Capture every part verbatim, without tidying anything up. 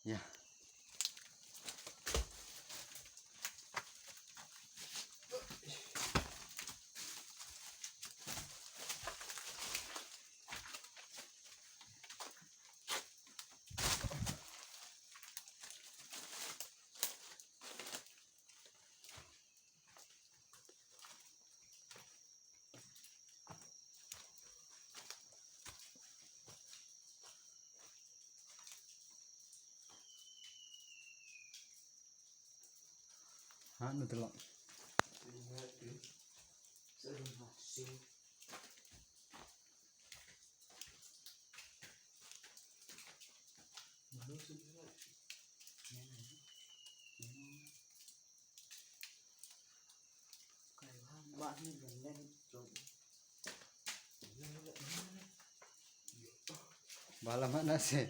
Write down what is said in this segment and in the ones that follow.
Ïa. Ha, na telok. Ba la mana se.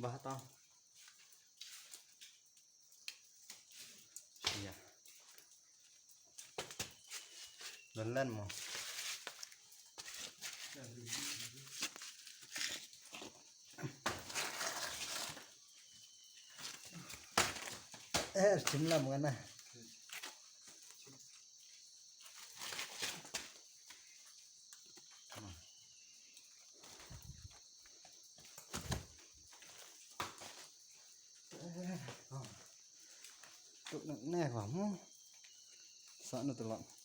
Ba tau. Ïa. Len len mo. Eh, chim lam ngana. Tuk nak ne wa mo. Sa na telok.